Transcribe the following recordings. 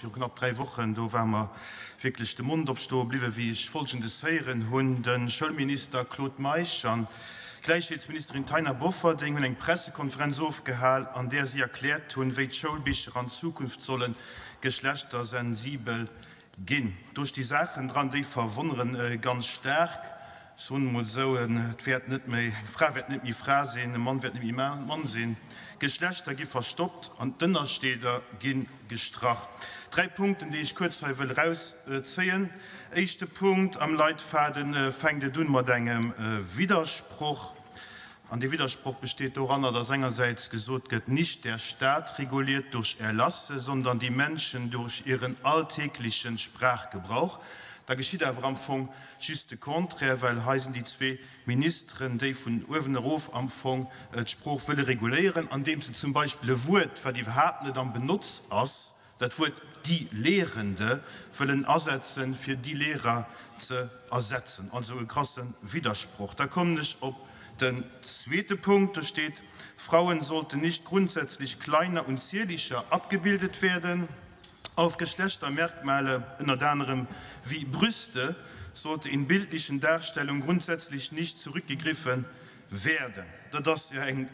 viru knapp 3 Wochen, do war mer wierklech de Mond opstoe bliwwen, wéi ech Folgendes héieren hunn, De Schoulminister Claude Meisch an d'Gläichheetsministerin Taina Bofferding hunn eng Pressekonferenz ofgehal, an där si erkläert hunn, wéi d'Schoulbicher an Zukunft solle geschlechtersensibel ginn. Do sti Saachen dran, déi verwonnere ganz staark. Ech soen emol esou, et wäert net méi, eng Fra wäert net méi Fra sinn, e Mann wäert net méi Mann sinn. D'Geschlechter gi verstoppt an d'Ënnerscheeder gi gestrach. Dräi Punkten, déi ech kuerz hei wëll erauszéien. Éischte Punkt, Am Leitfaden fänkt et un mat engem Widdersproch. An dee Widdersproch besteet doranner, dass engersäits gesot gëtt, Nicht der Staat reguliert durch Erlasse, sondern die Menschen durch ihren alltäglichen Sprachgebrauch. Da geschitt awer am Fong just de Contraire, well hei sinn déi zwee Ministeren, déi vun uewen erof am Fong d'Sprooch wëlle reguléieren, andeems se zum Beispill e Wuert, wat iwwerhaapt net am Benotz ass, dat Wuert die Lehrende, wëllen asetzen, fir die Lehrer ze ersetzen. Also e krasse Widdersproch. Da kommen ech op den zweete Punkt. Do steet, Frauen sollten nicht grundsätzlich kleiner und zierlicher abgebildet werden. Auf Geschlechtermerkmale, ënnert anerem wie Brüste, sollte in bildlichen Darstellungen grundsätzlich nicht zurückgegriffen werden. Dat ass jo eng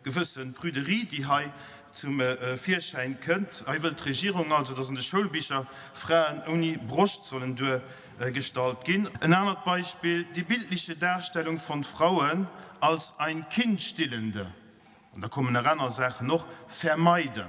gewësse Prüderie, déi hei zum Virschäin kënnt. Hei wëllt d'Regierung also, dass an de Schoulbicher Fraen ouni Broscht sollen duergestallt ginn. En anert Beispill, Die bildliche Darstellung von Frauen als ein Kind stillende. An da kommen nach aner Saachen och, vermeiden.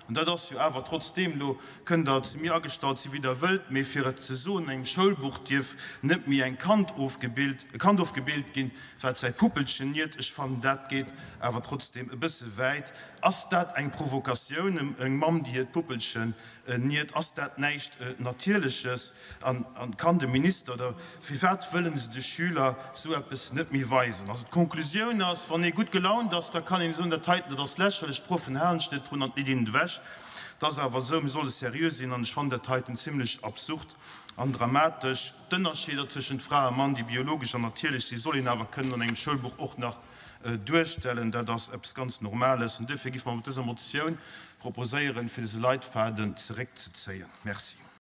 An dat ass jo awer trotzdeem, elo kënnt Der zu mir agestallt si wéi Der wëllt, mee fir et ze soen, an engem Schoulbuch dierf net méi eng Kand ofgebild, e Kand ofgebild ginn, wat säi Puppelchen niert, ech fannen, dat geet awer trotzdeem e bësse wäit. Ass dat eng Provokatioun, eng Mamm, déi hiert Puppelchen niert? Ass dat näischt Natierleches? An kann de Minister, oder firwat wëllen se de Schüler esou eppes net méi weisen? Also d'Konklusioun ass, wann ee gutt gelaunt ass, da kann een soen, dat heiten, dat ass lächerlech, d'Proffen halen sech net drun an d'Leet een et ewech. Et ass awer esou, mir solle seriö sinn an ech fannen dat heiten zimlech absurd an dramatesch. D'Ënnerscheeder tëschent Fra a Mann, déi biologesch an natierlech sinn, soll een awer kënnen an engem Schoulbuch och nach duerstellen. Dat ass eppes ganz Normales an duerfir géife mer mat dëser Motioun proposéieren, fir dëse Leitfaden zeréckzezéien. Merci.